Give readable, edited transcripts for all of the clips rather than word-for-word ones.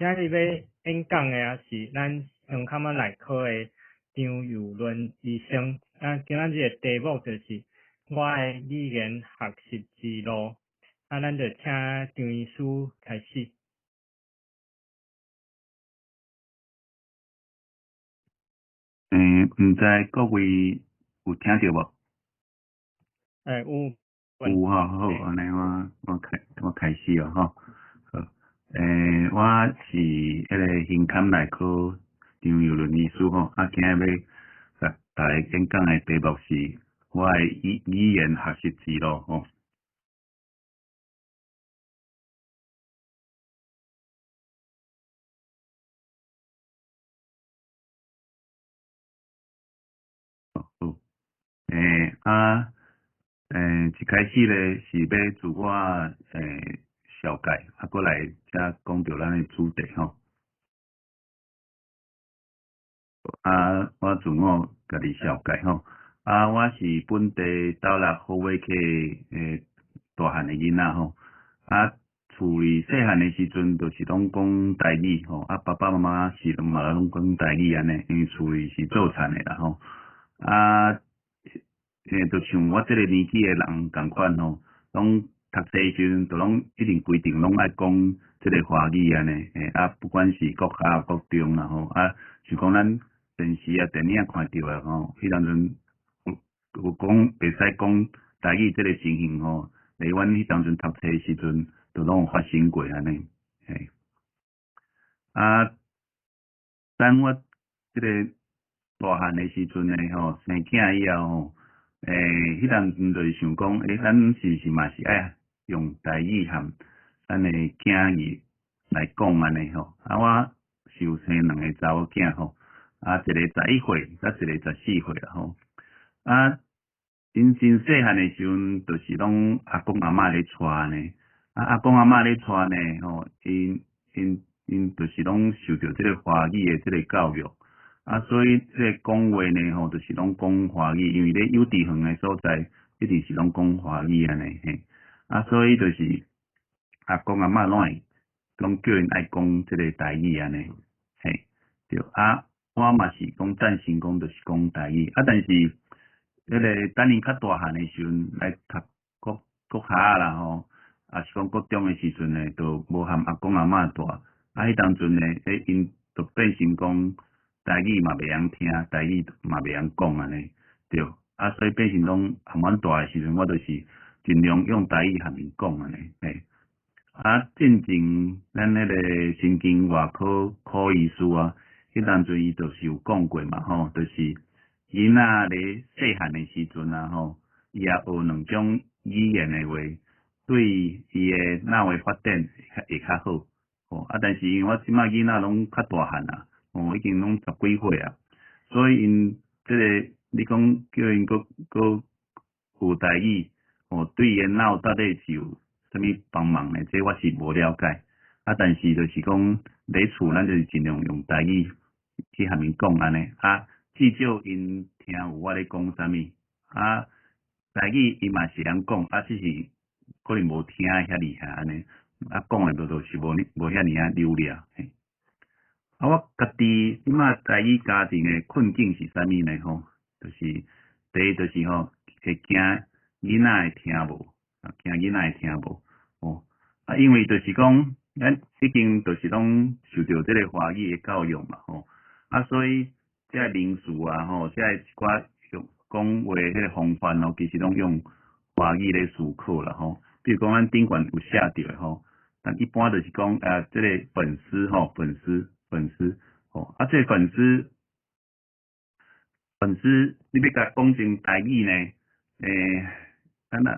今日欲演講的啊是咱胸腔仔內科的張佑倫醫生。啊，今仔日的題目就是我的語言學習之路。啊，咱就請張醫師開始。毋知各位有聽著無？欸，有。有吼，好，按呢我開始哦吼。好，欸，我是彼个胸腔內科張佑倫醫師吼，啊，今日欲共大家演講的題目是我的語言學習之路吼。好，欸，啊，欸，一開始咧是欲自我紹介，啊，閣來才講著咱的主題吼。啊，我自我家己紹介吼，啊，我是本地斗六虎尾溪大漢的囡仔吼，啊，厝裡細漢的時陣就是攏講台語吼，啊，爸爸媽媽是嘛攏講台語按呢，因為厝裡是做田的啦吼，啊，就像我這个年紀的人仝款吼，攏讀冊時陣就攏一定規定攏愛講這个華語按呢，欸，啊，不管是國小、國中啦吼，啊，像講咱電視啊、電影看著的吼，彼當陣有講袂使講台語這个情形吼，佇阮彼當陣讀冊時陣，就攏有發生過按呢，嘿。啊，等我這个大漢的時陣呢吼，生囝以後吼，欸，彼當陣就是想講，欸，咱是毋是嘛是愛用台語和咱的囝兒來講按呢吼？啊，我是有生兩个查某囝吼，啊，一个11歲，佮一个14歲啦吼。啊，𪜶真細漢的時陣，就是攏阿公阿嬤咧帶呢。啊，阿公阿嬤咧帶呢，吼，𪜶就是攏受著這个華語的這个教育。啊，所以這个講話呢，吼，就是攏講華語，因為咧幼稚園的所在，一定是攏講華語按呢嘿。啊，所以就是阿公阿嬤攏會攏叫𪜶愛講這个台語按呢，嘿，對。啊，我嘛是講贊成講，就是講台語。啊，但是彼个等𪜶較大漢的時陣來讀國小啦吼，抑是講國中的時陣呢，就無和阿公阿嬤住。啊，彼當陣呢，欸，𪜶就變成講台語嘛袂曉聽，台語嘛袂曉講按呢，對。啊，所以變成講和阮住的時陣，我就是盡量用台語和𪜶講按呢，嘿。啊，進前咱彼个神經外科柯醫師啊，彼當陣伊就是有講過嘛吼，就是囡仔咧細漢的時陣啊吼，伊若學兩種語言的話，對伊的腦的發展會較好。吼，啊，但是因為我這擺囡仔攏較大漢啊，吼，已經攏十幾歲啊，所以𪜶這个你講叫𪜶閣閣學台語，吼，對伊的腦到底是有啥物幫忙呢？這我是無了解。啊，但是就是講佇厝，咱就是盡量用台語去和𪜶講按呢。啊，至少𪜶聽有我咧講啥物。啊，台語伊嘛是會曉講，啊，只是可能無聽得遐厲害按呢。啊，講的就是無遐爾仔流利。嘿。啊，我家己這擺台語家庭的困境是啥物呢？吼，就是第一就是吼，會驚囡仔會聽無，啊，驚囡仔會聽無，吼，啊，因為就是講，咱已經就是攏受著這个華語的教育嘛，吼，啊，所以這个名詞啊，吼，這个一寡用講話彼个方法吼，其實攏用華語咧思考啦，吼，比如講咱頂懸有寫著的吼，咱一般就是講啊，這个粉絲吼，粉絲，粉絲，吼，啊，這个粉絲，粉絲，你欲共講成台語呢？欸，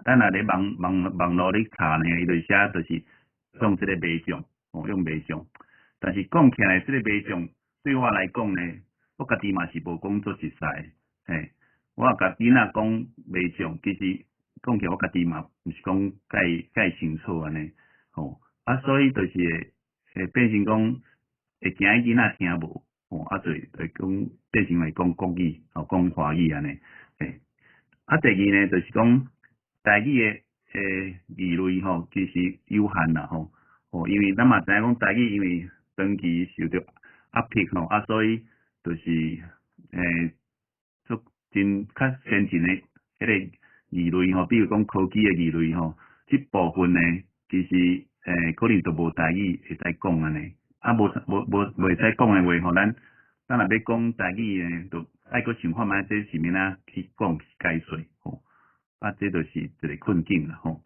咱若咧網路咧查呢，伊就寫就是用這个麻將，吼，用麻將。但是講起來，這個麻將對我來講呢，我家己嘛是無講做熟似，嘿，我共囡仔講麻將，其實講起來我家己嘛毋是講介清楚按呢，吼，啊，所以就是會變成講會驚囡仔聽無，吼，啊，就會講變成會講國語，吼，講華語按呢，嘿。啊，第二呢，就是講台語的語類吼，其實有限啦吼，吼，因為咱嘛知影講台語，因為長期受著壓迫吼，啊，所以就是足真較先進的彼个語類吼，比如講科技的語類吼，這部分呢，其實可能都無台語會使講按呢，啊無無無袂使講的話吼，咱若欲講台語呢，就愛閣想看覓這是欲按怎去講解說吼，啊，這就是一个困境啦吼。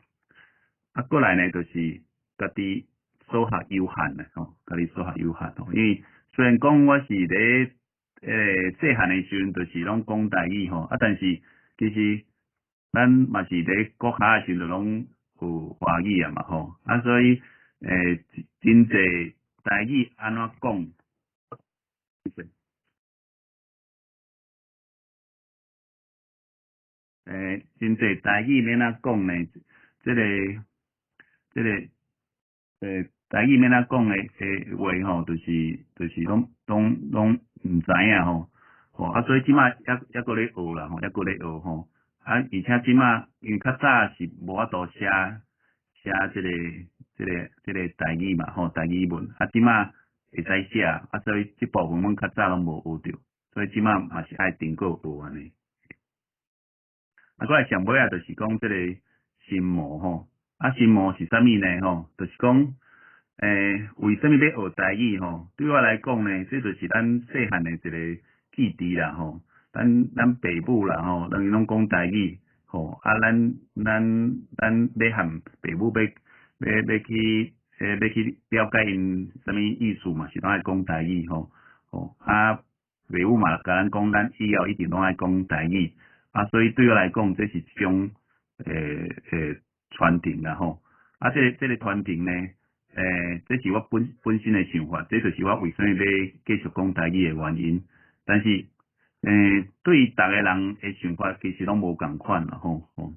啊，過來呢，就是家己所學有限啦吼，家己所學有限吼，因為雖然講我是咧細漢的時陣，就是攏講台語吼，啊，但是其實咱嘛是咧國校的時陣，就攏有華語啊嘛吼，啊，所以真濟台語按怎講？真濟台語欲按怎講呢？這個台語欲按怎講的話吼，就是攏毋知影吼，吼啊，所以這擺猶閣咧學啦吼，猶閣咧學吼，啊，而且這擺因為較早是無法度寫這個台語嘛吼，台語文，啊，這擺會使寫，啊，所以這部分阮較早攏無學著，所以這擺嘛是愛重閣學按呢。啊，過來上尾仔就是講這個心魔吼，啊，心魔是啥物呢吼？就是講，為啥物欲學台語吼？對我來講呢，這就是咱細漢的一个記憶啦吼。咱爸母啦吼，攏攏講台語吼，啊，咱欲和爸母欲去了解𪜶啥物意思嘛，是攏愛講台語吼吼。啊，爸母嘛共咱講，咱以後一定攏愛講台語。啊，所以對我來講，這是一種傳承啦吼。啊，這個傳承呢，這是我本身的想法，這就是我為啥物欲繼續講台語的原因。但是，對逐个人的想法其實攏無仝款啦吼吼。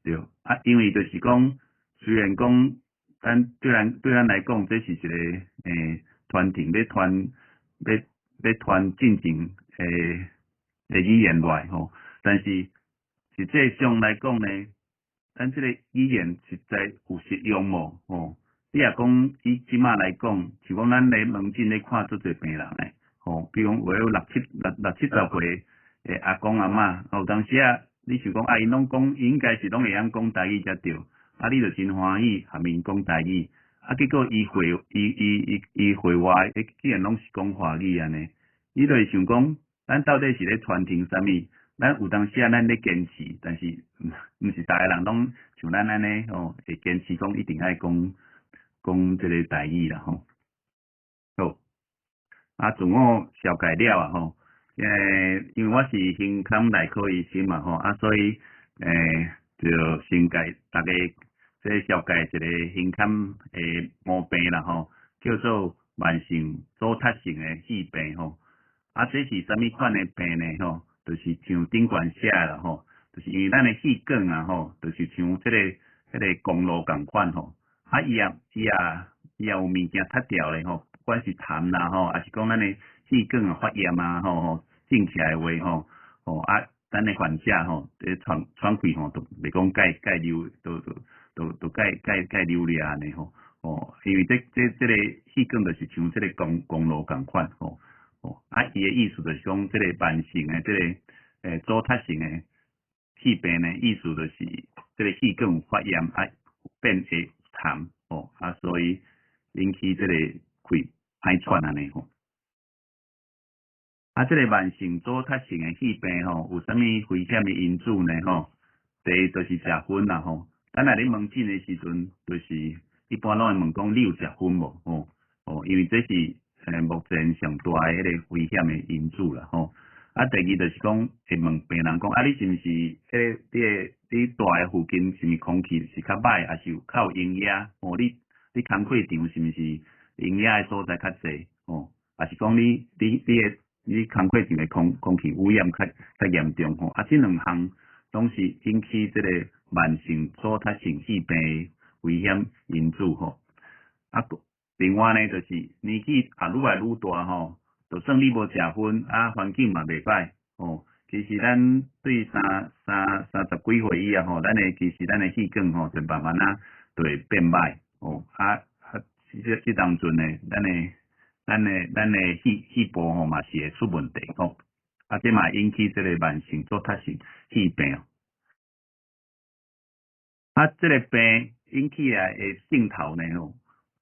對，啊，因為就是講，雖然講，咱對咱來講，這是一个傳承，欲傳進前的語言落來吼。但是實際上來講呢，咱這个語言實在有實用無吼？你若講以這擺來講，像講咱咧門診咧看足濟病人咧，吼，比如講有六七十歲的阿公阿嬤，有當時啊，你想講啊，𪜶攏講應該是攏會曉講台語才對，啊，你就真歡喜含𪜶講台語，啊，結果伊回伊伊伊伊回話，竟然攏是講華語按呢，你就會想講，咱到底是咧傳承啥物？咱有當時啊，咱咧堅持，但是毋是逐个人攏像咱按呢吼，會堅持講一定愛講講這个台語啦吼。好，啊，自我紹介了啊吼，因為我是胸腔內科醫生嘛吼，啊，所以就先共大家這紹介一个胸腔的毛病啦吼，叫做慢性阻塞性的肺病吼。啊，這是啥物款的病呢吼？就是像頂懸寫的啦吼，就是因為咱的氣管啊吼，就是像這個公路仝款吼，啊伊也有物件塞牢咧吼，不管是痰啦吼，抑是講咱的氣管啊發炎啊吼吼，脹起來的話吼，吼啊，咱的患者吼，這喘喘氣吼，都袂講蓋流，都蓋流咧按呢吼，吼，因為這個氣管就是像這個公路仝款吼。吼，啊，伊的意思就是講，這個慢性的這個阻塞性的肺病呢，意思就是這個氣管有發炎啊，變會痰吼，啊，所以引起這個氣歹喘按呢吼。啊，這個慢性阻塞性的肺病吼，有啥物危險的因子呢？吼，第一就是食薰啦吼。咱若咧門診的時陣，就是一般攏會問講你有食薰無？吼，吼，因為這是目前上大的彼個危險的因子啦吼。啊，第二就是講會問病人講，啊，你是毋是彼個你的你住的附近是毋是空氣是較歹，抑是有較有煙煙？吼，你工課場是毋是煙煙的所在較濟？吼，抑是講你工課場的空氣污染較嚴重吼？啊，這兩項攏是引起這個慢性阻塞性肺病的危險因子吼。啊，另外呢，就是年紀也愈來愈大吼，就算你無食薰，啊，環境嘛袂歹吼。其實咱對三十幾歲以後吼，其實咱的氣管吼，就慢慢仔就會變歹吼。啊，這當陣呢，咱的咱的肺部吼嘛是會出問題吼。啊，這嘛引起這个慢性阻塞性肺病。啊，這个病引起來的症頭呢吼，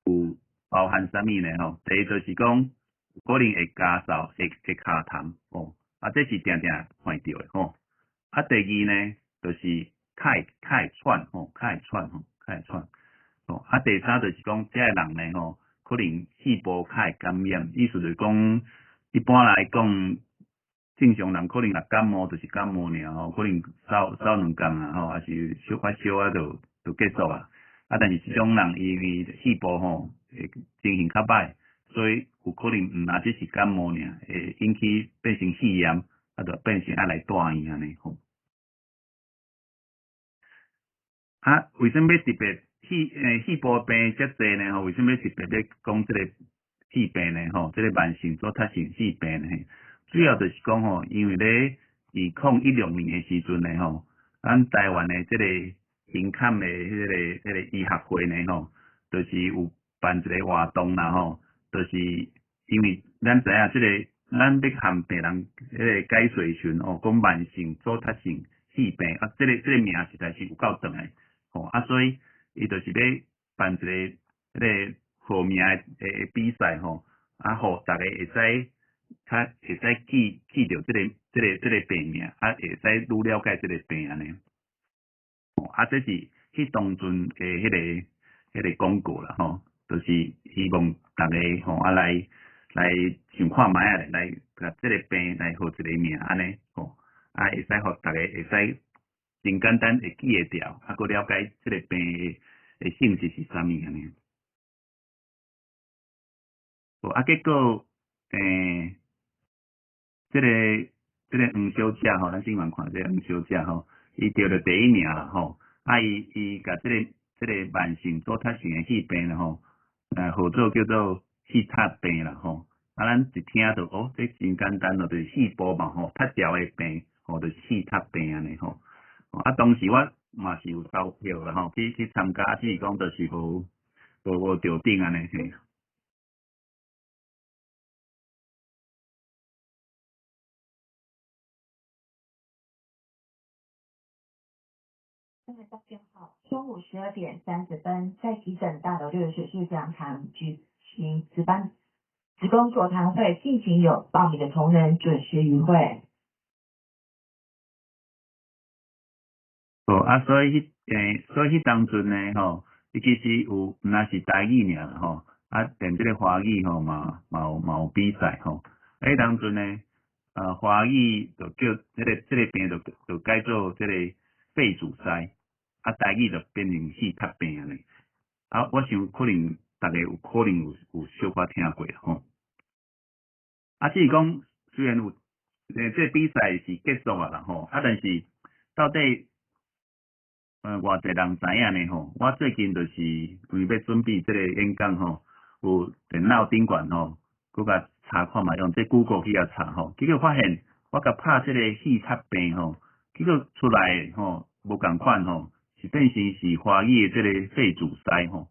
有包含啥物呢吼？第一就是講，可能會咳嗽，會咳痰吼，啊，這是定定看著的吼。啊，第二呢，就是較會喘吼，較會喘吼，較會喘吼。啊，第三就是講，這个人呢吼，可能肺部較會感染，意思就是講，一般來講，正常人可能若感冒就是感冒爾吼，可能嗽嗽兩工啊吼，抑是小發燒啊就結束啊。啊，但是這種人因為肺部吼會情形較歹，所以有可能毋若只是感冒爾，會引起變成肺炎，啊，就變成愛來住院按呢吼。啊，為啥物特別肺部病遮濟呢？吼，為啥物特別欲講這个肺病呢？吼，這个慢性阻塞性肺病呢？主要就是講吼，因為咧2016年的時陣呢吼，咱台灣的這个胸坎的彼个醫學會呢吼，就是有辦一个活動啦吼，就是因為咱知影這个咱欲和病人彼个解說時陣哦，講慢性阻塞性肺病啊，這个名實在是有夠長的吼，啊，所以伊就是欲辦一個彼个號名的比賽吼，啊，予逐个會使較會使記著這个病名，啊，會使愈了解這个病按呢。啊，這是彼當陣的彼个廣告啦吼，就是希望逐个吼啊來想看覓仔來共這个病來號一个名按呢吼，啊，會使予逐个會使真簡單會記會牢，啊，閣了解這个病的性質是啥物按呢。好，啊，結果這个黃小姐吼，咱頂懸看這个黃小姐吼，伊得著第一名啦吼，啊，伊共這个慢性阻塞性的肺病吼，號做叫做肺塞病啦吼，啊，咱一聽就哦，這真簡單咯，就是肺部嘛吼，塞掉的病吼，就是肺塞病按呢吼。啊，當時我嘛是有投票啦吼，去參加，只是講就是無著頂按呢嘿。大家好，中午12點30分，在急診大樓60室講堂舉行值班職工座談會，敬請有報名的同仁準時與會。哦，啊，所以彼當陣呢，吼，伊其實有毋若是台語爾吼，啊，連這个華語吼嘛有比賽吼，啊，彼當陣呢，華語就叫這个病就改做這个肺阻塞，啊，台語就變成肺塞病按呢。啊，我想可能逐个有可能有小可聽過吼。啊，只是講雖然有，這個比賽是結束啊啦吼，啊，但是到底偌濟人知影呢吼？我最近就是因為欲準備這个演講吼，有電腦頂懸吼，閣共查看覓，用這 Google 去遐查吼，結果發現我共拍這个肺塞病吼，結果出來吼無仝款吼，是變成是華語的這个肺阻塞吼。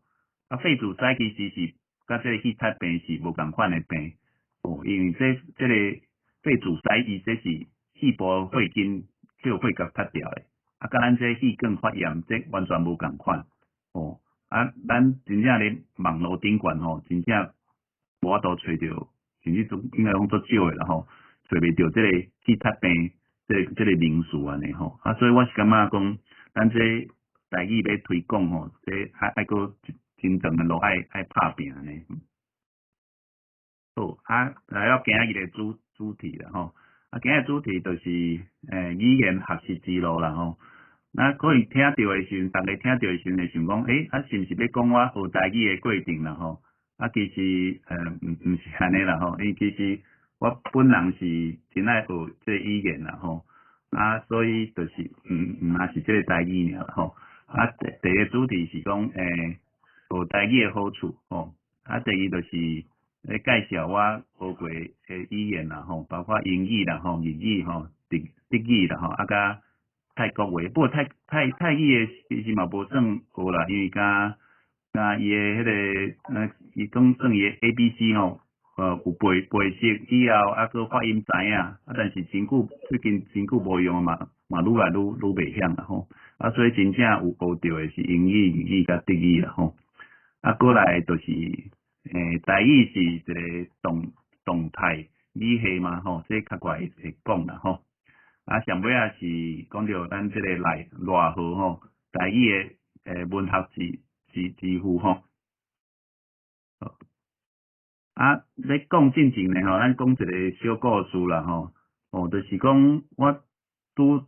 啊，肺阻塞其實是佮這个肺塞病是無仝款的病吼，因為這个肺阻塞伊這是肺部血筋去血共塞掉的。啊，佮咱這肺管發炎，這完全無仝款吼。啊，咱真正咧網路頂懸吼，真正無法度揣著，甚至都應該講足少的啦吼，揣袂著這个肺塞病這个名詞按呢吼。啊，所以我是感覺講，咱這台語欲推廣吼，這愛閣真長的路愛拍拚按呢。好，啊，來到今仔日的主題啦吼。啊，今日主題就是語言學習之路啦吼。那可能聽著的時陣，逐个聽著的時陣會想講，啊，是毋是欲講我學台語的過程啦吼？啊，其實毋是按呢啦吼，因為其實我本人是真愛學這個語言啦吼。啊，所以就是毋若是這个台語爾啦吼。啊，第一个主題是講學台語的好處吼。啊，第二就是咧介紹我學過的語言啦吼，包括英語啦吼、日語吼、德語啦吼，啊佮泰國話。不過泰語的其實嘛無算學啦，因為佮伊的彼个，伊講算伊的 A B C 吼，有背背熟以後，啊，閣發音知影，啊，但是真久最近真久無用嘛，嘛愈來愈愈袂曉啦吼。啊，所以真正有學著的是英語、日語佮德語啦吼。啊，過來就是，台語是一個動態語系嘛吼，這較懸會講啦吼。啊，上尾仔是講著咱這個賴和吼，台語的文學之父吼。啊，咧講進前呢吼，咱講一個小故事啦吼。哦，就是講我拄讀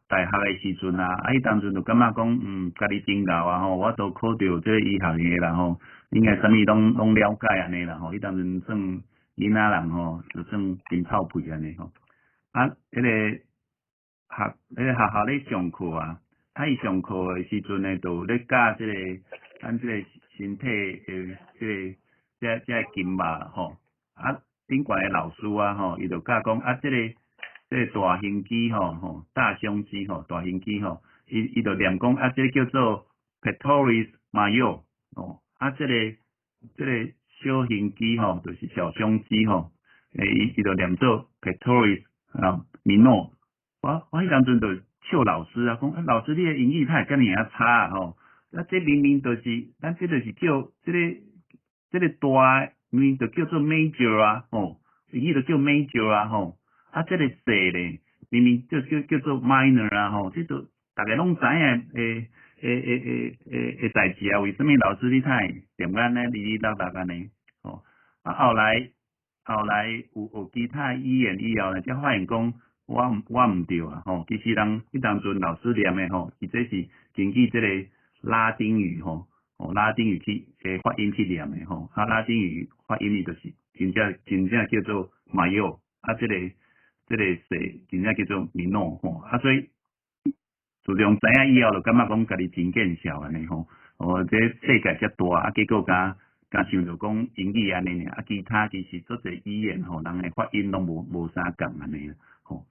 大學的時陣啊，啊，彼當陣就感覺講，家己真𠢕啊吼，我都考著這個醫學院的啦吼，應該啥物攏了解按呢啦吼。彼當陣算囡仔人吼，就算真臭屁按呢吼。啊，彼個學校咧上課啊，啊，伊上課的時陣呢，就咧教這個咱這個身體的這個這個筋肉吼。啊，頂懸的老師啊吼，伊就教講啊，這個大胸肌吼吼，大胸肌吼，大胸肌吼，伊就念講啊，這個叫做 pectoris major 哦，啊，這個小胸肌吼，就是小胸肌吼，伊就念做 pectoris 啊 minor。我彼當陣就笑老師啊，講啊，老師你的英語哪會遮爾仔差啊吼？啊，這明明就是，咱這就是叫這個大明明就叫做 major 啊，吼，英語就叫 major 啊，吼。啊，這個細咧，明明就叫做 minor 啊，吼，這都逐家攏知影的代誌啊，為啥物老師你哪會踮按呢哩哩啦啦按呢？吼，啊後來有學其他語言以後呢，才發現講我毋對啊，吼，其實人彼當陣老師念的吼，伊這是根據這個拉丁語吼，哦，拉丁語去發音去念的吼，啊，拉丁語發音伊就是真正真正叫做 major，啊，這個細真正叫做 minor 吼，啊，所以自從知影以後，就感覺講家己真見笑按呢吼，哦，這世界遮大，啊，結果敢想著講英語按呢爾，啊，其他其實足濟語言吼，人的發音攏無啥仝按呢吼。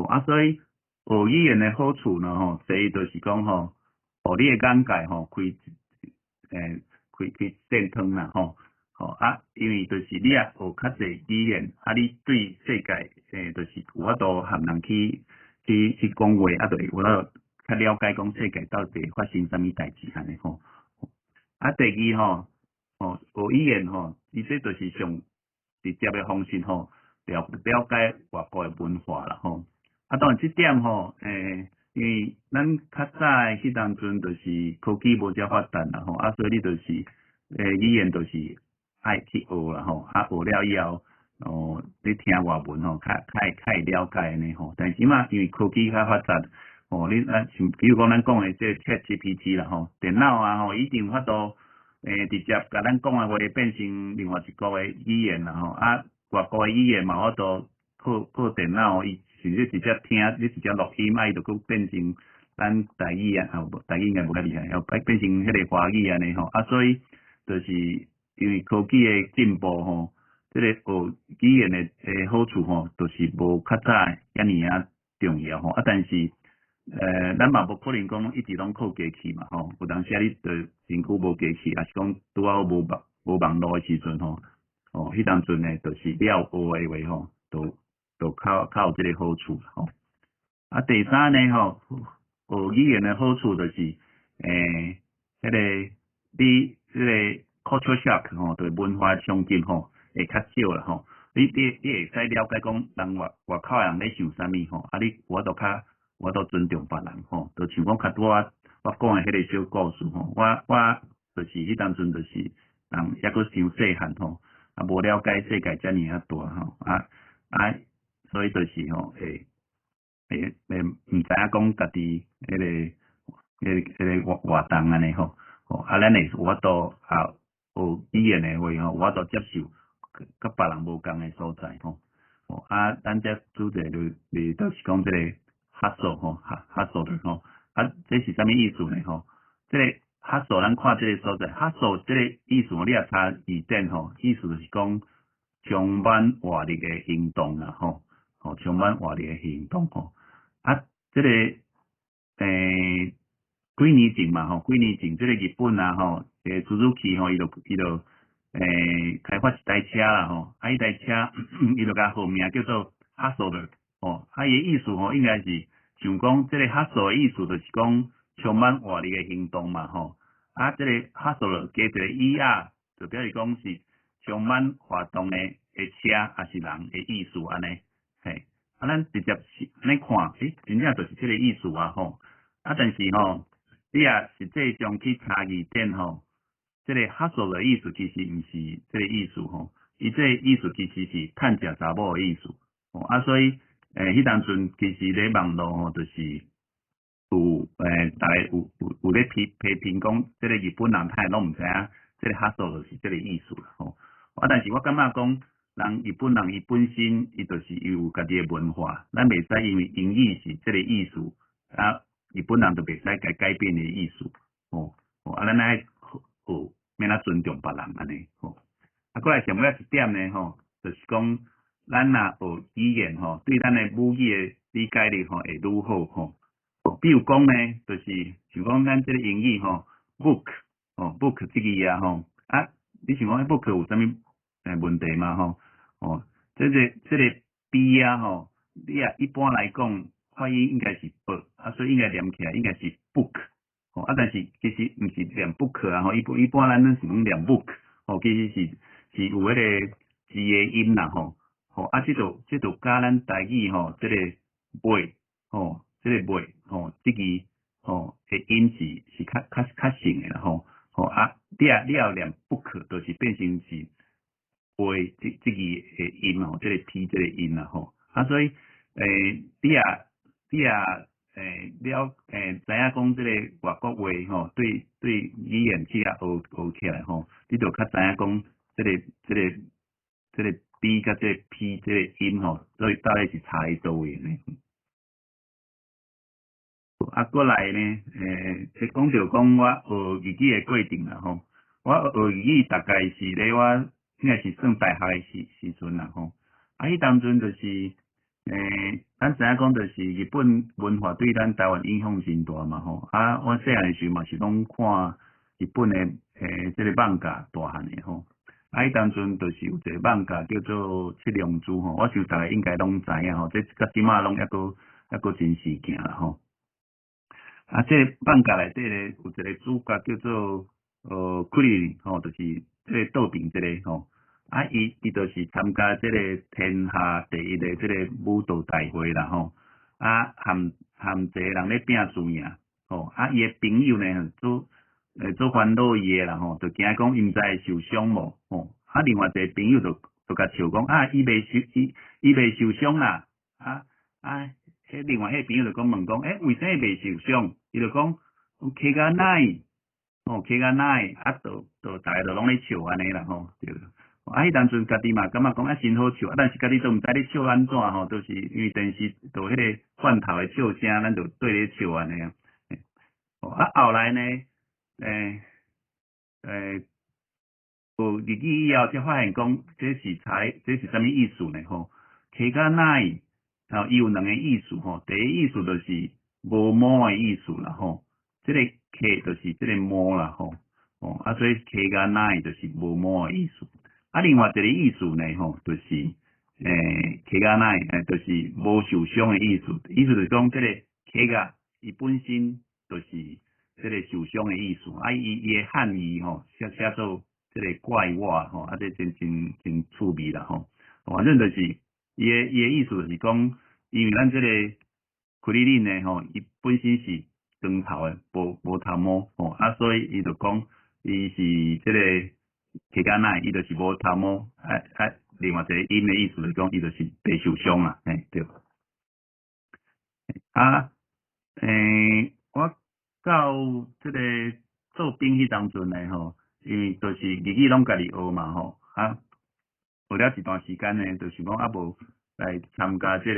啊，所以學語言的好處呢吼，第一就是講吼，予你的眼界吼開扇窗啦吼，吼啊，因為就是你若學較濟語言，啊，你對世界就是有法度和人去講話，啊，就會有法度較了解講世界到底發生啥物代誌按呢吼。啊，第二吼，吼學語言吼，伊這就是上直接的方式吼，了解外國的文化啦吼。啊，當然這點吼，因為咱較早的彼當陣就是科技無遮發達啦吼，啊，所以你就是語言就是愛去學啦吼，啊，學了以後，哦，你聽外文吼，較會了解按呢吼。但是這馬因為科技較發達，吼，你咱像比如講咱講的這個 ChatGPT 啦吼，電腦啊吼，一定有法度直接共咱講的話變成另外一國的語言啦吼，啊，外國的語言嘛有法度靠電腦，伊甚至直接聽，你直接錄音，啊，伊就閣變成咱台語啊，啊，無台語應該無遐厲害，後變成彼個華語按呢吼，啊，所以就是因為科技的進步吼，這個學語言的好處吼，就是無較早遐爾仔重要吼，啊，但是咱嘛無可能講一直攏靠機器嘛吼，有當時啊你就身軀無機器，抑是講拄好無網路的時陣吼，哦，彼當陣呢，就是你要學的話吼，就較有這個好處吼。啊，第三呢吼，學語言的好處就是，彼個你這個 culture shock 吼，就是文化衝擊吼，會較少啦吼。你會使了解講人外口的人咧想啥物吼，啊，你有法度較有法度尊重別人吼，就像講較拄仔我講的彼個小故事吼，我就是彼當陣就是人猶閣傷細漢吼，啊無了解世界遮爾仔大吼，啊，所以就是吼會毋知影講家己彼個活動按呢吼，啊，咱會有法度啊學語言的話吼，有法度接受佮別人無仝的所在吼，啊，咱這主題就是講這個 hustle 吼，hustle 吼，啊，這是啥物意思呢吼？這個 hustle 咱看這個所在，hustle 這個意思，你若查字典吼，意思就是講充滿活力的行動啦吼，吼，充滿活力的行動吼，啊，這個幾年前嘛吼，幾年前這個日本啊吼，Suzuki 吼，伊就開發一台車啦吼，啊，彼台車伊就共號名叫做 Hustler 吼，啊，伊的意思吼應該是想講這個 hustle 的意思就是講充滿活力的行動嘛吼，啊，這個 Hustler 加一個 ER 就表示講是充滿活動的車抑是人的意思按呢，嘿，啊，咱直接是按呢看，欸，真正就是這個意思啊吼，啊，但是吼，你若實際上去查字典吼，這個 hustle 的意思其實毋是這個意思吼，伊這個意思其實是趁食查某的意思，吼，啊，所以，彼當陣其實咧網路吼，就是有逐家有咧批評講，這個日本人他會攏毋知影，這個 hustle 就是這個意思啦吼，啊，但是我感覺講，人日本人伊本身伊就是伊有家己的文化，咱袂使因為英語是這個意思，啊，日本人就袂使共改變的意思，吼，啊，咱愛學欲按怎尊重別人按呢，吼，啊，過來上尾一點呢，吼，就是講，咱若學語言吼，對咱的母語的理解力吼會愈好吼。比如講呢，就是像講咱這個英語吼，book，吼，book 這個字啊吼，啊，你想講 book 有啥物問題嗎吼？哦，這個 B 啊吼，你啊一般來講發音應該是 B，啊，所以應該念起來應該是 book，吼，啊，但是其實毋是念 book 啊吼，一般咱攏是攏念 book，吼，其實是有彼個字的音啦吼，吼，啊，這就佮咱台語吼，這個尾吼，這個尾吼，這字吼的音是較像的啦吼，吼啊，你若念 book，就是變成是尾這字的音吼，這個 P 這個音啦吼，啊，所以你若了知影講這個外國話吼，對語言去遐學起來吼，你就較知影講這個 B 佮這個 P 這個音吼，所以到底是差佇佗位呢？啊，過來呢，講著講我學日語的過程啦吼，我學日語大概是咧我應該是算大學的時陣啦吼，啊，彼當陣就是，咱知影講就是日本文化對咱台灣影響真大嘛吼，啊，我細漢的時嘛是攏看日本的這個漫畫大漢的吼，啊，彼當陣就是有一個漫畫叫做《七龍珠》吼，我想逐家應該攏知影吼，這到這馬攏猶閣真時行啦吼。啊，這個漫畫內底咧有一個主角叫做庫里林吼，就是這個倒爿這個吼，啊，伊就是參加這個天下第一的這個武道大會啦吼，啊，和一個人咧拼輸贏吼，啊，伊的朋友呢做煩惱伊的啦吼，就驚講伊毋知會受傷無吼，啊，另外一個朋友就共笑講啊，伊袂受傷啦，啊啊，彼另外彼個朋友就講問講，欸，為啥物袂受傷？伊就講，ケガナイ，吼，ケガナイ，啊，就逐家就攏咧笑按呢啦吼，對。啊，彼當陣家己嘛感覺講啊真好笑，啊，但是家己都毋知咧笑按怎吼，就是因為電視就彼個罐頭的笑聲，咱就綴咧笑按呢。啊，後來呢，學日語以後才發現講，這是啥物意思呢？吼，ケガナイ，吼，伊有兩个意思吼，第一意思就是無毛的意思啦吼，這個ケ就是這個毛啦吼，哦，啊，所以ケガナイ就是無毛的意思。啊，另外一個意思呢吼，就是ケガナイ，就是無受傷的意思。意思就是講這個ケガ伊本身就是這個受傷的意思。啊，伊的漢語吼寫做這個怪我吼，啊，這真真真趣味啦吼。反正就是伊的意思就是講，因為咱這個庫里林呢吼，伊本身是光頭的，無頭毛吼，啊，所以伊就講伊是這個ケガナイ，伊就是無頭毛，啊啊，另外一個音的意思就是講，伊就是袂受傷啦，嘿對。啊，我到這個做兵彼當陣呢吼，因為就是日語攏家己學嘛吼，啊，學了一段時間呢，就想講啊無來參加這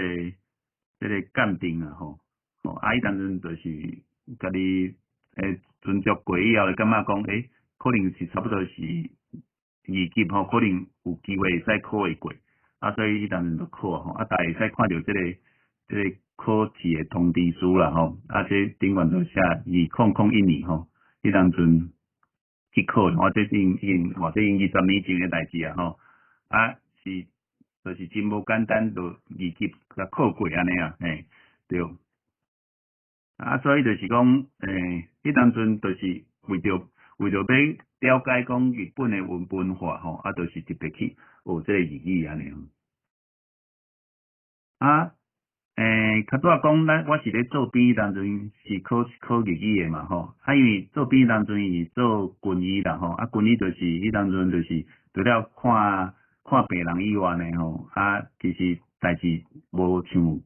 個鑑定啊吼，吼啊彼當陣就是家己斟酌過以後，就感覺講，欸，可能是差不多是二級吼，可能有機會會使考會過，啊，所以彼當陣就考吼，啊，逐家會使看著這個考試的通知書啦吼，啊，這頂懸就寫2001年吼，彼當陣去考，我這已經哇，這已經20年前的代誌啊吼，啊是就是真無簡單，就二級共考過按呢啊，嘿，對。啊，所以就是講，彼當陣就是為著欲了解講日本的文化吼，啊，就是特別去學這個日語按呢。啊，較早講咱我是咧做兵當陣是考考日語的嘛吼，啊，因為做兵當陣是做軍醫啦吼，啊，軍醫就是彼當陣就是除了看看病人以外呢吼，啊，其實代誌無像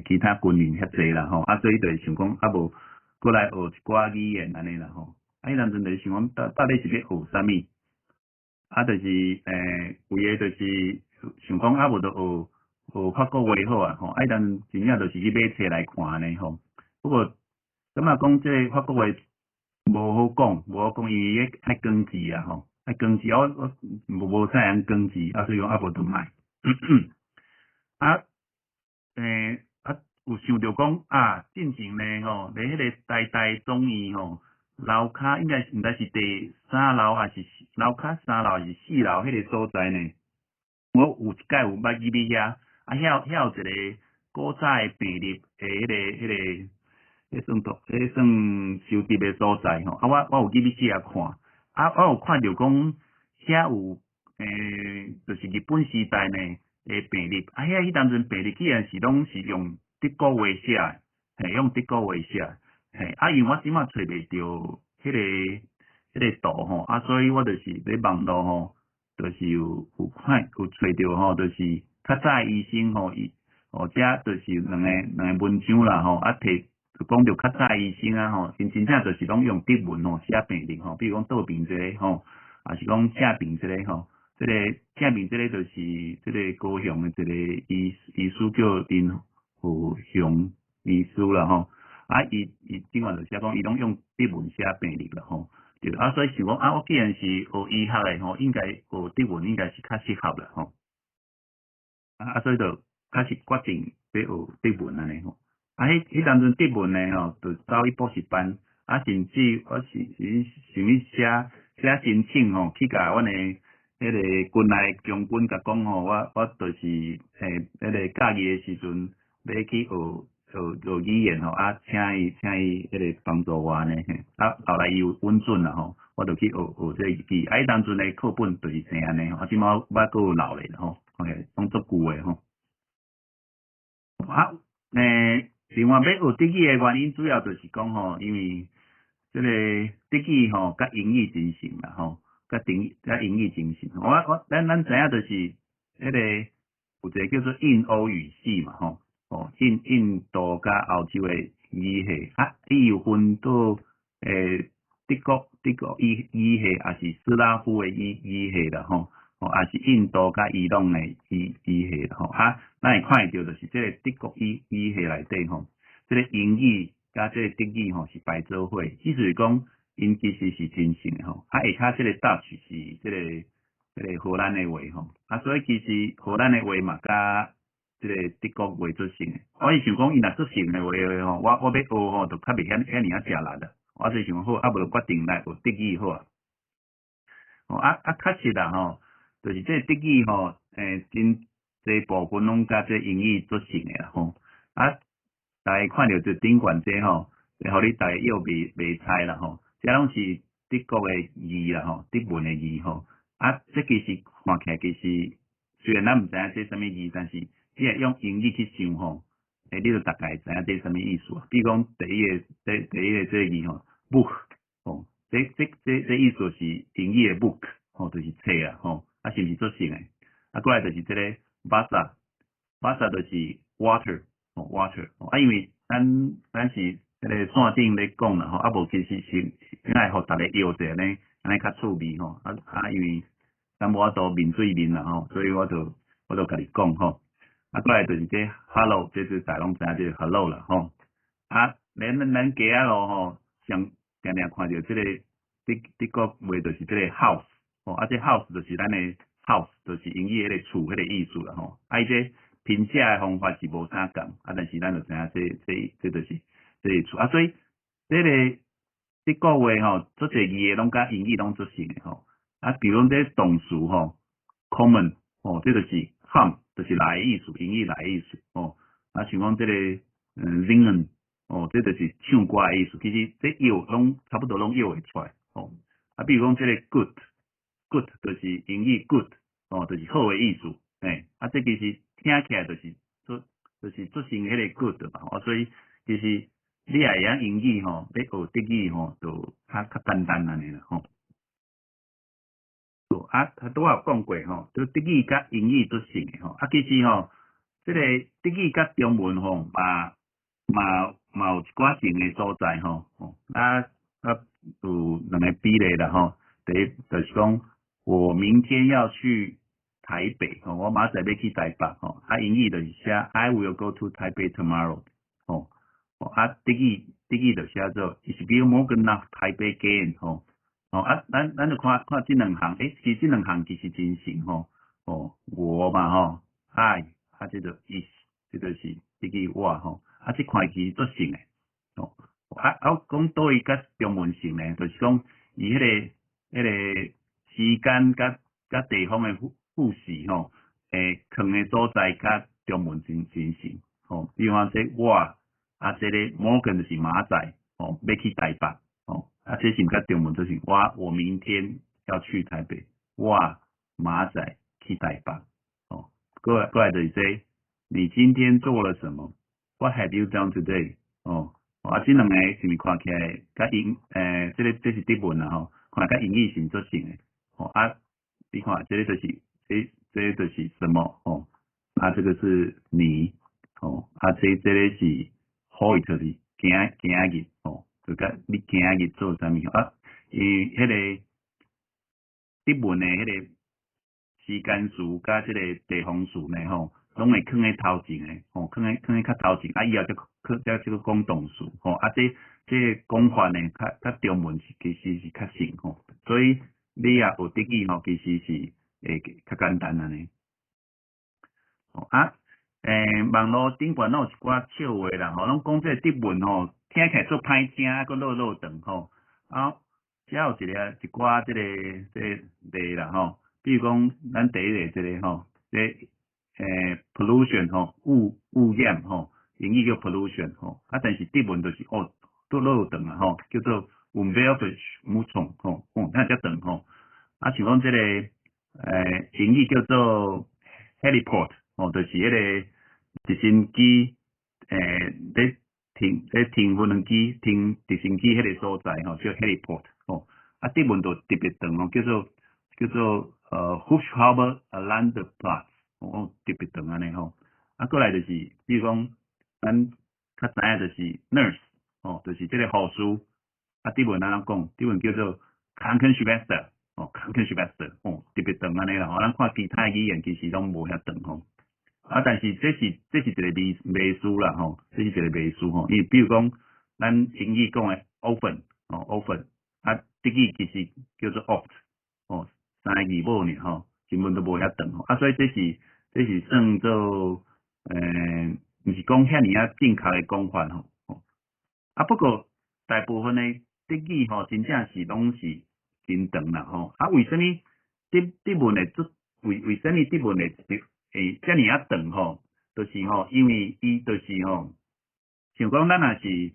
其他軍人遐濟啦吼，啊，所以就想講啊無閣來學一寡語言按呢啦吼，啊，彼當陣就是想講到底是欲學啥物，啊，就是為的就是想講啊無就學學法國話好啊吼，啊，彼當陣真正就是去買冊來看按呢吼，不過感覺講這個法國話無好講，無好講，因為愛光字啊吼，愛光字，我無啥會曉光字，啊，所以講啊無就莫。啊，啊，有想著講啊，進前呢吼，佇彼個台大總院吼，樓跤應該毋知是第三樓抑是樓跤三樓抑是四樓彼個所在呢，我有一擺有捌入去遐，啊，遐有一個古早的病歷的彼個，彼算圖，彼算收集的所在吼，啊，我有入去遐看，啊，我有看著講遐有就是日本時代呢的病歷，啊，遐彼當陣病歷居然是攏是用德國話寫的，嘿，用德國話寫，嘿，啊，因為我這馬揣袂著彼個圖吼，啊，所以我就是佇網路吼，就是有看有揣著吼，就是較早醫生吼，伊哦，這就是兩個文章啦吼，啊，提就講著較早醫生啊吼，𪜶真正就是攏用德文吼寫病歷吼，比如講倒病這个吼，抑是講正病這个吼，這个正病這个就是這個高雄的一個醫師叫林和雄醫師啦吼，啊，伊頂懸就寫講，伊攏用德文寫病歷啦吼，對，啊，所以想講啊，我既然是學醫學的吼，應該學德文應該是較適合啦吼，啊，所以就開始決定欲學德文按呢吼，啊，彼當陣德文呢吼，就走去補習班，啊，甚至我是想欲寫寫申請吼，去共阮的彼個軍內將軍共講吼，我就是彼個假日的時陣欲去學語言吼，啊，請伊彼個幫助我按呢，啊，後來伊有允准啦吼，我就去學學這個日語，啊，彼當陣的課本就是生按呢吼，啊，這馬我閣有留咧吼，OK，攏足舊的吼。啊，另外欲學德語的原因，主要就是講吼，因為這個德語吼，佮英語真像啦吼，佮英語真像。我咱知影就是彼個有一個叫做印歐語系嘛吼，哦，印度佮歐洲的語系，啊，伊有分做德國語系，抑是斯拉夫的語系啦吼，哦，抑是印度佮伊朗的語系啦吼，啊，咱會看會著就是這個德國語系內底吼，這個英語佮這個德語吼是排做伙，意思是講𪜶其實是真像的吼，啊，下跤這個 Dutch 是這個荷蘭的話吼，啊，所以其實荷蘭的話嘛佮這個德國話足像的，我是想講伊若足像的話吼，我欲學吼就較袂遐爾仔吃力啦，我就想講好，啊無就決定來學德語好啊。哦，啊啊，確實啦吼，就是這個德語吼，真濟部分攏佮這英語足像的啦吼，啊，大家看著這頂懸這吼，予你大家臆袂猜啦吼，這攏是德國的字啦吼，德文的字吼，啊，這其實看起來其實雖然咱毋知影這啥物字，但是你若用英語去想吼，你就大概知影這啥物意思啊。比如講第一個這個字吼，book 吼，這意思是英語的 book 吼，就是冊啊吼，啊是毋是足像的？啊，過來就是這個 Wasser，Wasser 就是 water 吼，water，啊，因為咱是彼個線頂咧講啦吼，啊無其實是應該予逐家搖者呢，按呢較趣味吼，啊啊因為咱無法度面對面啦吼，所以我就家己講吼。啊，過來就是這 Hallo，這是大家攏知影這個 hello 啦吼。啊，咱街仔路吼，上定定看著這個德國話就是這個 house，吼，啊這 house 就是咱的 house，就是英語彼個厝彼個意思啦吼。啊，伊這拼寫的方法是無相仝，啊，但是咱就知影這就是這個厝。啊，所以這個德國話吼，足濟字的攏佮英語攏足像的吼。啊，比如講這動詞吼，kommen 吼，這就是 come，就是來的意思，英語來的意思吼。啊，像講這個singen 哦，這就是唱歌的意思。其實這臆攏差不多攏臆會出來吼。啊，比如講這個 gut，gut 就是英語 good，哦，就是好的意思，嘿。啊，這其實聽起來就是做，就是做成彼個 good 嘛，哦，所以其實你也會曉英語吼，欲學德語吼，就較較簡單按呢啦吼。啊，拄仔有講過吼，就德語佮英語足像的吼，啊，其實吼，這個德語佮中文吼，嘛嘛嘛有一寡像的所在吼，啊啊有兩個比例啦吼。第一就是講，我明天要去台北，吼，我明仔載欲去台北吼，啊，英語就是寫 I will go to Taipei tomorrow，吼，啊，德語德語就寫做 Ich will morgen nach Taipei gehen，吼。哦啊，咱咱就看看這兩項，欸，其實這兩項其實真像吼，哦，我嘛吼，I，啊，這就 ich，這就是這個我吼，啊，這看其實足像的，哦，啊啊，講佗位佮中文像呢，就是講伊彼個彼個時間佮佮地方的副副詞吼，欸，囥的所在佮中文真真像，吼，比如講這我，啊，這个 morgen 就是明仔載，吼，欲去台北。哦，啊，這是毋佮中文就是我我明天要去台北，我明仔載去台北，哦，過來過來就是這，你今天做了什麼？What have you done today？哦，啊，這兩個是毋是看起來佮英，欸，這個這是德文啦吼，看來佮英語是毋足像的，哦啊，你看這個就是這這就是什麼？哦，啊，這個是你，哦，啊，這這個是 heute 是今今日，哦。就佮你今日做啥物啊？伊彼個德文的彼個時間詞佮這個地方詞呢吼，攏會囥佇頭前的，吼，囥佇囥佇較頭前，啊以後才閣才這個講動詞，吼，啊這這個講法呢，較較中文是其實是較像吼，所以你若學德語吼，其實是會較簡單按呢。啊，欸，網路頂懸攏有一寡笑話啦，吼，攏講這個德文吼，聽起來足歹聽，啊，閣落落長吼，啊，遮有一個一寡這個這個例啦吼，比如講咱第一個這個吼，這欸 pollution 吼，污污染吼，英語叫 pollution 吼，啊，但是德文就是哦，都落長啊吼，叫做 Umweltverschmutzung 吼，哦，聽遮長吼，啊，像講這個欸英語叫做 heliport 吼，就是彼個直升機欸咧停咧停無人機停直升機彼個所在吼，叫 heliport 吼，啊，德文就特別長哦，叫做叫做Hubschrauberlandeplatz，哦，特別長按呢吼，啊，過來就是，比如講，咱較知影就是 nurse，哦，就是這個護士，啊，德文按怎講？德文叫做 Krankenschwester，哦，Krankenschwester，哦，特別長按呢啦，吼，咱看其他語言其實攏無遐長吼，啊，但是這是這是一個迷迷思啦吼，這是一個迷思吼，因為比如講，咱英語講的 often，哦，often，啊，德語其實叫做 oft，哦，三個字母爾吼，根本都無遐長吼，啊，所以這是這是算做，欸，毋是講遐爾仔正確的講法吼，啊，不過大部分的德語吼，真正是攏是真長啦吼，啊，為啥物德德文會做為為啥物德文會會遮爾仔長吼？就是吼，因為伊就是吼，像講咱若是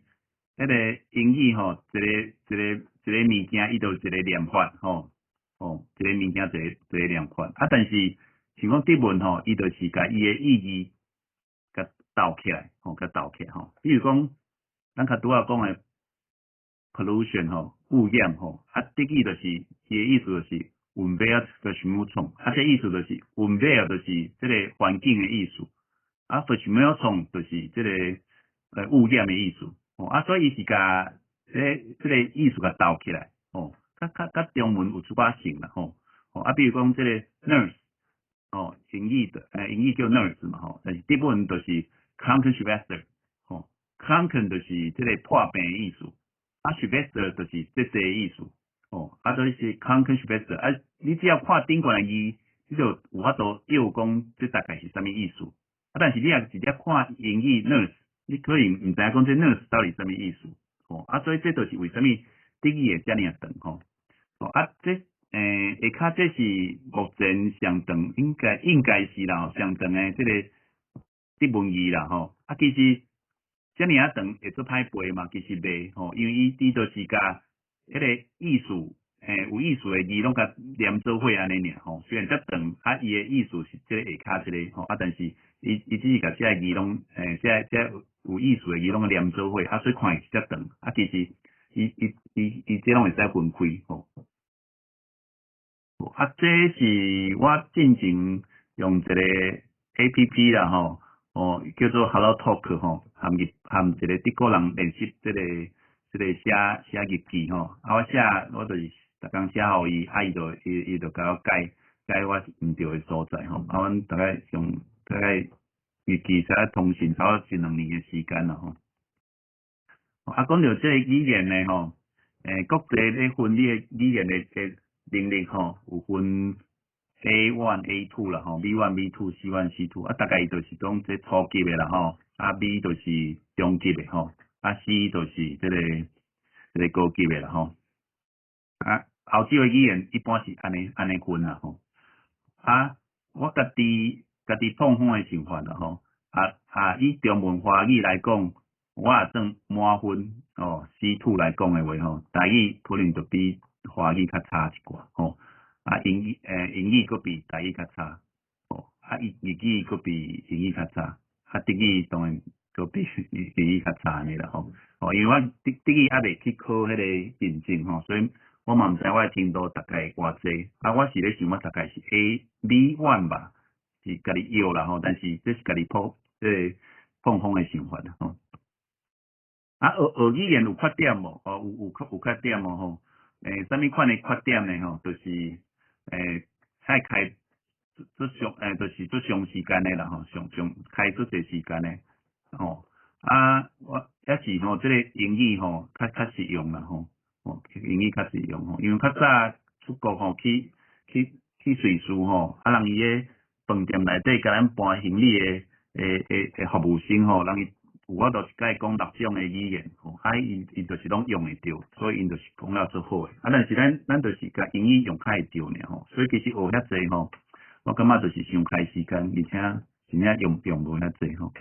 彼個英語吼，一個一個一個物件，伊就一個念法吼，吼，一個物件一個一個念法，啊，但是像講德文吼，伊就是共伊的意義共鬥起來，吼，共鬥起來吼。比如講，咱較拄仔講的 pollution 吼，污染吼，啊，德語就是伊的意思就是 Umweltverschmutzung，啊，這意思就是 Umwelt 就是這個環境的意思，啊，Verschmutzung 就是這個污染的意思，吼，啊，所以伊是共這這個意思共鬥起來，吼，較較較中文有出寡像啦，吼，吼，啊，比如講這個 nurse，哦，英語的，英語叫 nurse 嘛，吼，但是德文就是 Krankenschwester，吼，Kranken 就是這個破病的意思，啊，Schwester 就是姐姐的意思，吼，啊，所以是 Krankenschwester，啊，你只要看頂懸的字，你就有法度臆講這大概是啥物意思，啊，但是你若直接看英語 nurse，你可能毋知影講這 nurse 到底啥物意思，吼，啊，所以這就是為啥物德語會遮爾長吼。哦啊，這下跤這是目前上長，應該是啦，上長的這個德文字啦吼。啊，其實遮爾仔長會足歹背嘛？其實袂吼，因為伊就是共彼個意思，有意思的字攏共連做伙按呢爾吼。雖然遮長，啊，伊的意思是這個下跤這個吼，啊，但是伊只是共這个字攏，這有意思的字攏連做伙，啊，所以看起來遮長，啊，其實伊這攏會使分開吼。啊，這是我進前用一個 APP 啦吼，哦，叫做 Hello Talk 吼，含一個德國人練習這個寫日記吼，啊，我寫我就是逐工寫予伊，啊，伊就共我改改我毋對的所在吼，啊，阮大概用大概日記寫通訊差不多一兩年的時間啦吼。啊，講著這個語言呢吼，國際咧分你的語言的能力吼，有分 A1、A2 啦吼，B1、B2、C1、C2，啊，大概就是講這初級的啦吼，啊 B 就是中級的吼，啊 C 就是這個高級的啦吼。啊，歐洲的語言一般是按呢分啦吼。啊，我家己碰風的想法啦吼，啊以中文華語來講，我也算滿分哦，C2 來講的話吼，台語可能就比華語較差一寡吼，啊英語閣比台語較差，吼，啊日語閣比英語較差，啊德語當然閣比英語較差按呢啦吼，哦，因為我德語猶未去考彼個認證吼，所以我嘛毋知我的程度大概偌濟，啊我是咧想我大概是 A B1 吧，是家己臆啦吼，但是這是家己碰這個碰風的想法啦吼。啊，學語言有缺點無？哦，有缺點無吼？啥物款的缺點呢？吼，就是愛開足長，就是足長時間的啦吼，上上開足濟時間的吼。啊，我抑是吼，這個英語吼較實用啦吼，哦，英語較實用吼，因為較早出國吼去瑞士吼，啊人伊个飯店內底共咱搬行李的服務生吼，人伊有法度一擺講六種的語言吼，啊伊就是攏用會著，所以𪜶就是講了足好的。啊，但是咱就是共英語用較會著爾吼，所以其實學遐濟吼，我感覺就是傷開時間，而且真正用無遐濟吼。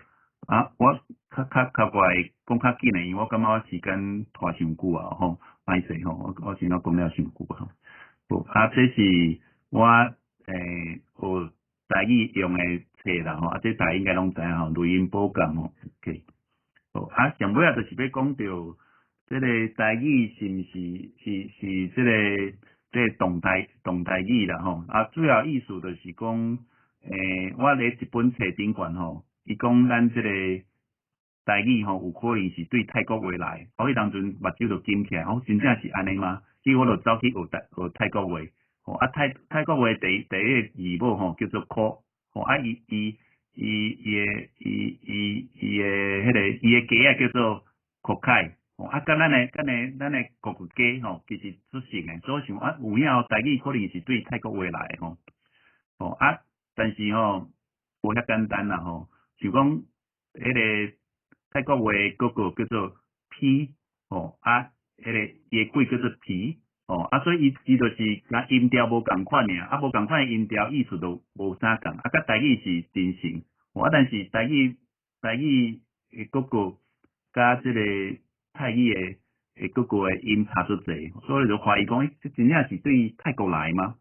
啊，我較快講較緊的，因為我感覺我時間拖傷久啊吼，歹勢吼，我真正講了傷久啊。好，啊，這是我學台語用的冊啦吼，啊，這大家應該攏知影吼，雷音寶鑑吼，OK。好，啊，上尾仔就是欲講著這個台語是毋是這個動態語啦吼，啊，主要意思就是講，我佇一本冊頂懸吼，伊講咱這個台語吼，有可能是對泰國話來，我彼當陣目睭就金起來，哦，真正是按呢嗎？結果我就走去學泰國話，吼，啊泰國話第一個字母吼叫做柯，吼，啊伊伊伊伊的伊伊伊的彼個伊的雞仔叫做柯凱，吼，啊佮咱的國語雞吼，其實足像的，所以我想啊，有影台語可能是對泰國話來的吼，吼啊，但是吼無遐簡單啦吼，像講彼個泰國話哥哥叫做 P，吼啊，彼個伊的鬼叫做皮，吼啊，所以伊就是共音調無仝款爾，啊無仝款的音調意思就無啥仝，啊佮台語是真像，吼啊但是台語的哥哥佮這個泰語的哥哥的音差足濟，所以就懷疑講，這真正是對泰國來嗎？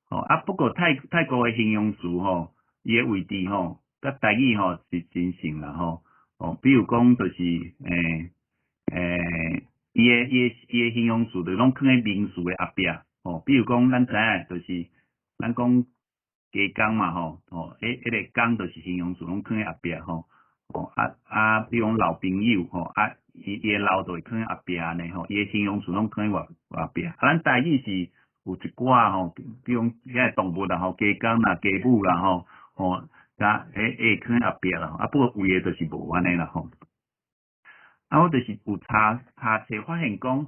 吼啊不過泰國的形容詞吼，伊的位置吼，佮台語吼是真像啦吼，哦，比如講就是伊的形容詞就攏囥佇名詞的後壁，吼，比如講咱知影就是咱講雞公嘛吼，吼，彼個公就是形容詞，攏囥佇後壁吼，哦啊啊，比如講老朋友吼，啊伊的老就會囥佇後壁按呢吼，伊的形容詞攏囥佇外壁，啊咱台語是有一寡吼，比如講遐個動物啦吼，雞公啦、雞母啦吼，吼，佮會囥佇後壁啦，啊不過有的就是無按呢啦吼。啊，我就是有查冊發現講，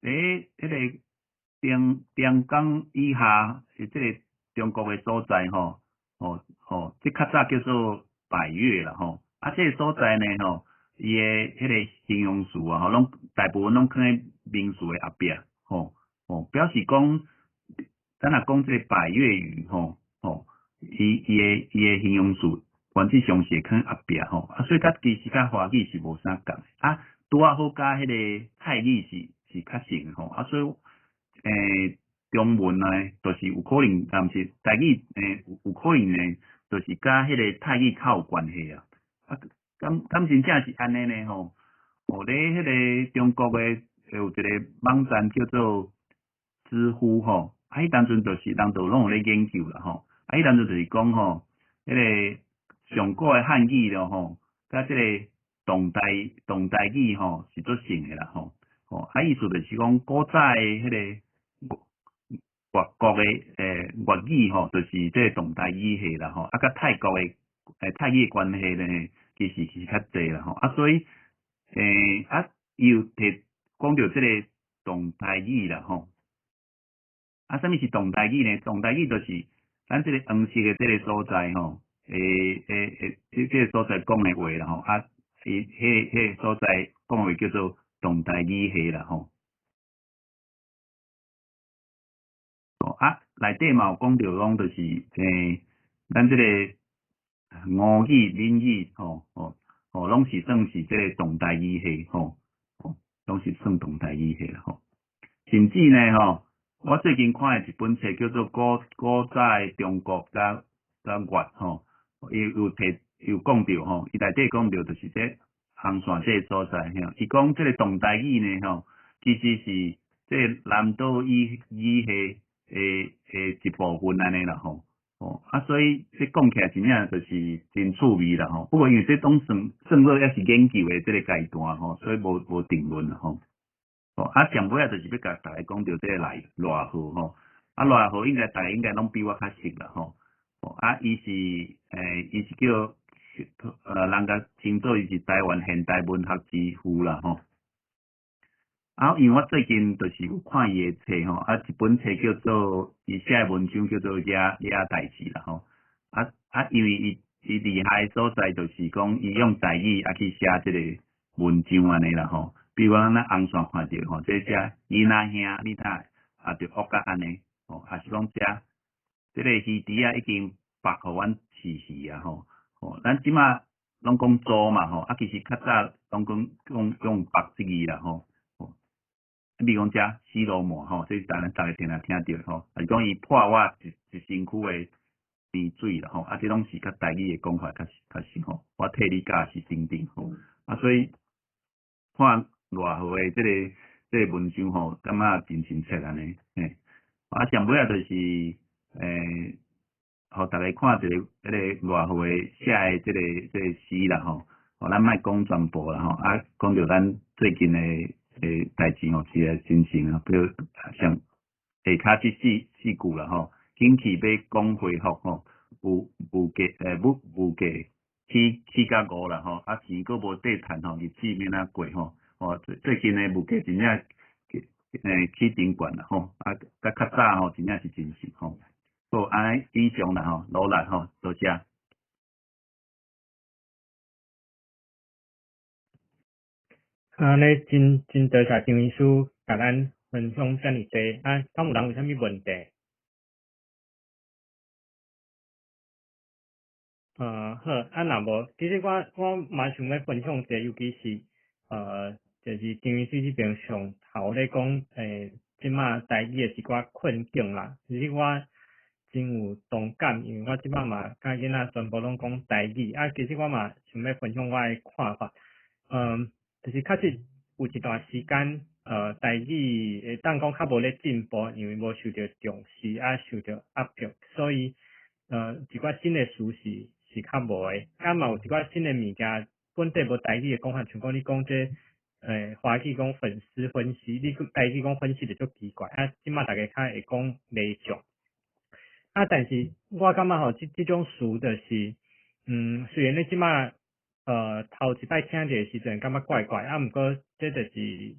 彼個長江以下的這個中國的所在吼，吼吼，這較早叫做百越啦吼，啊，這個所在呢吼，伊的彼个形容詞啊吼，攏大部分攏囥佇名詞的後壁，吼吼，表示講，咱若講這个百越語吼吼，伊的形容詞原則上是會囥後壁吼，啊，所以佮其實佮華語是無啥仝，啊，拄仔好佮彼个泰語是較像吼，啊，所以中文呢，就是有可能，啊，毋是台語，有可能呢，就是佮彼个泰語較有關係啊。啊，敢真正是按呢呢吼？哦，咧彼个中國的有一個網站叫做知乎吼，啊，彼當陣就是人就攏有咧研究啦吼，啊，彼當陣就是講吼，彼个上古的漢語咯吼，佮這个侗台語吼是足像的啦吼，吼，啊，意思就是講古早的彼个越國的越語吼，就是這個侗台語系啦吼，啊，佮泰國的泰語的關係呢，其實是較濟啦吼，啊，所以啊，伊有提講著這個侗台語啦吼，啊，啥物是侗台語呢？侗台語就是咱這個黃色的這個所在吼，這個所在講的話啦吼，啊，伊彼個所在講的話叫做侗台語系啦吼。啊，內底嘛有講著講，就是咱這個吳語、閩語吼吼吼，攏是算是這個侗台語系吼，吼，攏是算侗台語系啦吼。甚至呢吼，我最近看的一本冊叫做《古早的中國佮越》吼，伊有提有講著吼，伊內底講著就是這紅線這個所在吼，伊講這個侗台語呢吼，其實是這個南島語系的一部分按呢啦吼，吼啊，所以這講起來真正就是真趣味啦吼。不過因為這攏算算做猶是研究的這个階段吼，所以無定論啦吼。吼啊，上尾仔就是欲共大家講著這個賴和吼，啊賴和應該大家應該攏比我較熟啦吼。吼啊，伊是叫人共稱做伊是台灣現代文學之父啦吼。啊，因為我最近就是有看伊的冊吼，啊，一本冊叫做伊寫的文章叫做野代誌啦吼，啊啊，因為伊厲害的所在就是講伊用台語啊去寫這个文章按呢啦吼，比如講咱紅線看著吼，這寫囡仔兄，你睇啊，就惡甲按呢吼，抑是講這這个魚池仔已經縛予阮飼魚啊吼，吼，咱這馬攏講租嘛吼，啊，其實較早攏講縛這字啦吼。比如講這死鱸鰻吼，這是咱逐家定定聽著吼，抑是講伊潑我一身軀的甜水啦吼，啊，這攏是較台語的講法較較實吼，我替你教是等等吼，啊，所以看賴和的這個文章吼，感覺真親切按呢，嘿，啊，上尾仔就是予逐家看一个彼个賴和的寫的這個詩啦吼，吼，咱莫講全部啦吼，啊，講著咱最近的代誌吼，是來真心啊，比如像下跤這四句啦吼，景氣欲講恢復吼，物價起較五啦吼，啊錢閣無綴趁吼，日子欲按怎過吼？吼最近的物價真正起真懸啦吼，啊佮較早吼真正是真實吼。好，按呢以上啦吼，努力吼，多謝。按呢真多謝張醫師共咱分享遮爾濟，啊，敢有人有啥物問題？好，啊若無，其實我嘛想欲分享一下，尤其是就是張醫師這邊上頭咧講，這馬台語的一寡困境啦。其實我真有同感，因為我這馬嘛佮囡仔全部攏講台語，啊，其實我嘛想欲分享我的看法，就是確實有一段時間，台語會當講較無咧進步，因為無受著重視，啊受著壓迫，所以一寡新的詞是較無的，啊嘛有一寡新的物件，本底無台語的講法，像講你講這華語講粉絲分析，你台語講分析就足奇怪，啊這馬逐家較會講賣相，啊但是我感覺吼，這種詞就是，雖然你這馬頭一擺聽著的時陣感覺怪怪，啊毋過這就是，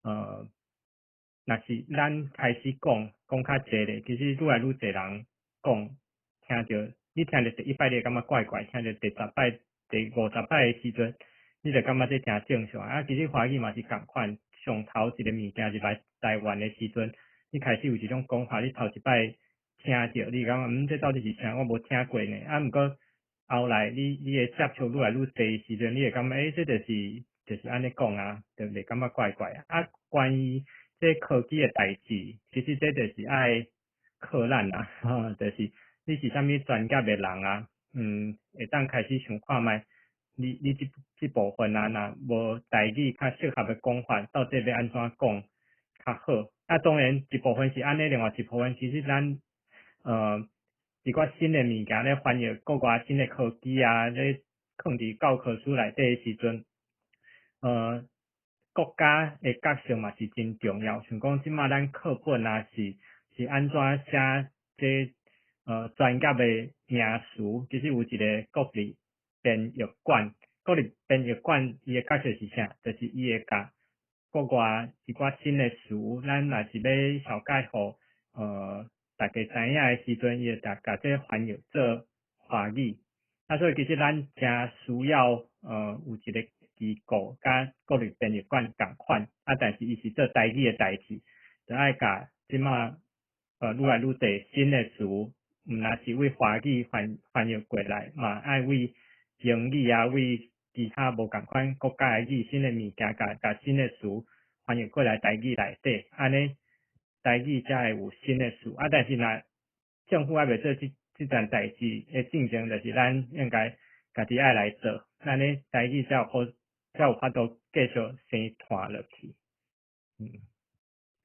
若是咱開始講，講較濟咧，其實愈來愈濟人講，聽著，你聽著第一擺你會感覺怪怪，聽著第十擺、第五十擺的時陣，你就感覺這誠正常。啊，其實華語嘛是仝款，上頭一個物件入來台灣的時陣，你開始有一種講法，你頭一擺聽著，你感覺這到底是啥？我無聽過呢。啊，毋過後來你的接觸愈來愈濟時陣，你會感覺，這就是按呢講啊，就袂感覺怪怪。啊，關於這科技的代誌，其實這就是愛靠咱啊，吼，就是你是啥物專業的人啊，會當開始想看覓，你這部分啊，若無台語較適合的講法，到底欲按怎講較好？啊，當然一部分是按呢，另外一部分其實咱一寡新的物件咧翻譯國外新的科技啊，咧囥佇教科書內底的時陣，國家的角色嘛是真重要。像講這馬咱課本啊是按怎寫這專業的名詞，其實有一個國立編譯館，國立編譯館伊的角色是啥？就是伊會共國外一寡新的詞，咱若是欲紹介予大家知影的時陣，伊會共這翻譯做華語。啊，所以其實咱誠需要有一個機構佮國立編譯館仝款，啊，但是伊是做台語的代誌，就愛共這馬愈來愈濟新的詞，毋但是為華語翻譯過來，嘛愛為英語啊，為其他無仝款國家的語新的物件，共新的詞翻譯過來台語內底，按呢台語才會有新的詞。啊，但是若政府猶未做這件代誌的進程，就是咱應該家己愛來做，按呢台語才有好，才有法度繼續生傳落去。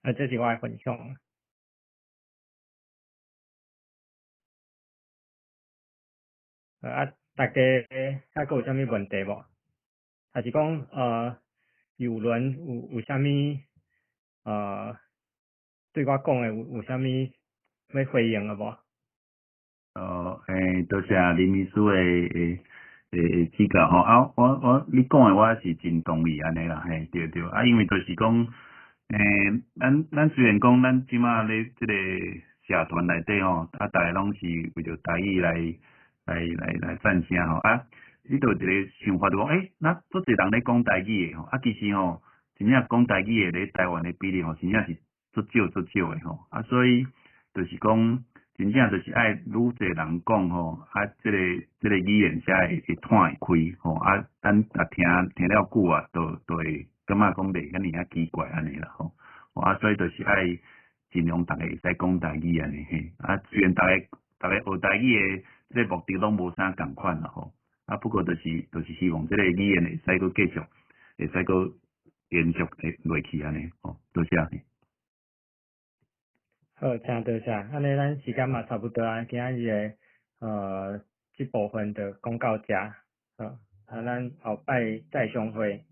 啊，這是我的分享。啊，大家還閣有啥物問題無？還是講有人有啥物對我講的有啥物欲回應的無？哦，多謝林醫師的指教吼。啊，我你講的我是真同意按呢啦，嘿，對對。啊，因為就是講，咱雖然講咱這馬咧這個社團內底吼，啊，逐个攏是為著台語來讚聲吼。啊，你就有一個想法就講，咱足濟人咧講台語的吼，啊，其實吼，真正講台語的咧台灣的比例吼，真正是足少足少的吼。啊，所以就是講，真正就是愛愈濟人講吼，啊，這個語言才會湠會開吼。啊，咱若聽了久啊，就會感覺講袂遐爾仔奇怪按呢啦吼。啊，所以就是愛盡量逐个會使講台語按呢嘿。啊，雖然逐个學台語的這個目的攏無啥仝款啦吼。啊，不過就是希望這個語言會使閣繼續，會使閣延續落去按呢吼。多謝。好，誠多謝。按呢，咱時間嘛差不多啊，今仔日的這部分就講到這。好，啊，咱後擺再相會。